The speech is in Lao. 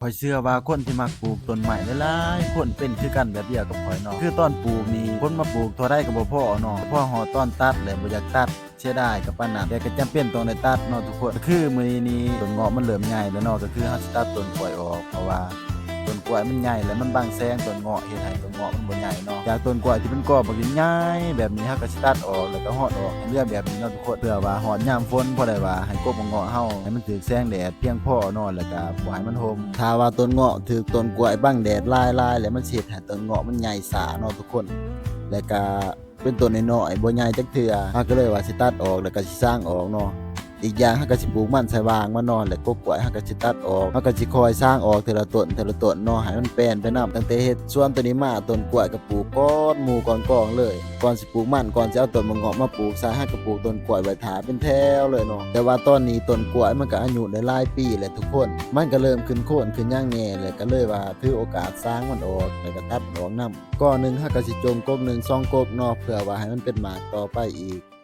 ຂ້ອຍເຊື່ອວ່າຄົນທີ່ມັກປູກຕົ້ນໄມ້ຫຼາຍໆຄົນເປັນຄືກັນແບບດຽວກັບຂ້ອຍເນາະ. ຄືຕອນປູກນີ້ຄົນມາປູກເທົ່າໃດກໍບໍ່ພໍເນາະ, ພໍຮອດຕອນຕັດແລ້ວບໍ່ຢາກຕັດ ເສຍດາຍກໍປານນັ້ນ, ແຕ່ກໍຈຳເປັນຕ້ອງໄດ້ຕັດເນາະທຸກຄົນ. ກໍຄືມື້ນີ້ນີ້ຕົ້ນເງາະມັນເລີ່ມໃຫຍ່ແລ້ວເນາະ, ກໍຄືເຮົາຊິຕັດຕົ້ນກ້ວຍອອກ ເພາະວ່າຕົ້ນກ້ວຍມັນໃຫຍ່ແລ້ວມັນບັງແສງຕົ້ນເງາະ ເຮັດໃຫ້ຕົ້ນເງາະມັນບໍ່ໃຫຍ່ເນາະ. ຈາກຕົ້ນກ້ວຍທີ່ເປັນກໍບັກໃຫຍ່ແບບນີ້ ເຮົາກໍຊິຕັດອອກ ແລ້ວກໍຮອດອອກໃຫ້ເຫຼືອແບບນີ້ເນາະທຸກຄົນ, ເພື່ອວ່າຮອດຍາມຝົນພໍໄດ້ວ່າໃຫ້ກົກບັກເງາະເຮົາໃຫ້ມັນຖືກແສງແດດພຽງພໍເນາະ ແລ້ວກໍບໍ່ໃຫ້ມັນຫົ່ມ. ຖ້າວ່າຕົ້ນເງາະຖືກຕົ້ນກ້ວຍບັງແດດຫຼາຍໆ ແລ້ວມັນຊິເຮັດໃຫ້ຕົ້ນເງາະມັນໃຫຍ່ຊ້າເນາະທຸກຄົນ, ແລ້ວກໍ ເປັນຕົ້ນນ້ອຍໆ ບໍ່ໃຫຍ່ຈັກເທື່ອ. ເຮົາກໍເລີຍວ່າຊິຕັດອອກ ແລ້ວກໍຊິສາງອອກເນາະ. ອີກຢ່າງເຮົາກໍຊິປູກມັນໃສ່ຫວ່າງມັນເນາະ, ແລ້ວກົກກ້ວຍເຮົາກໍຊິຕັດອອກ, ເຮົາກໍຊິຄ່ອຍສາງອອກເທື່ອລະຕົ້ນ ເທື່ອລະຕົ້ນເນາະ ໃຫ້ມັນແປນໄປນຳ. ຕັ້ງແຕ່ເຮັດສວນໂຕນີ້ມາ ຕົ້ນກ້ວຍກໍປູກກ່ອນໝູ່ກ່ອນກອງເລີຍ. ກ່ອນຊິປູກມັນ ກ່ອນຊິເອົາຕົ້ນບັກເງາະມາປູກໃສ່ ເຮົາກໍປູກຕົ້ນກ້ວຍໄວ້ຖ້າເປັນແຖວເລີຍເນາະ. ແຕ່ວ່າຕອນນີ້ຕົ້ນກ້ວຍມັນກໍອາຍຸໄດ້ຫຼາຍປີແລ້ວທຸກຄົນ, ມັນກໍເລີ່ມຂຶ້ນໂຄນຂຶ້ນຫຍັງແດ່, ແລ້ວກໍເລີຍວ່າຖືໂອກາດສາງມັນອອກ ແລ້ວກໍຕັດມັນອອກນຳ. ກໍໜຶ່ງເຮົາກໍຊິຈົ່ງກົກໜຶ່ງສອງກົກເນາະ ເພື່ອວ່າໃຫ້ມັນເປັນໝາກຕໍ່ໄປອີກ.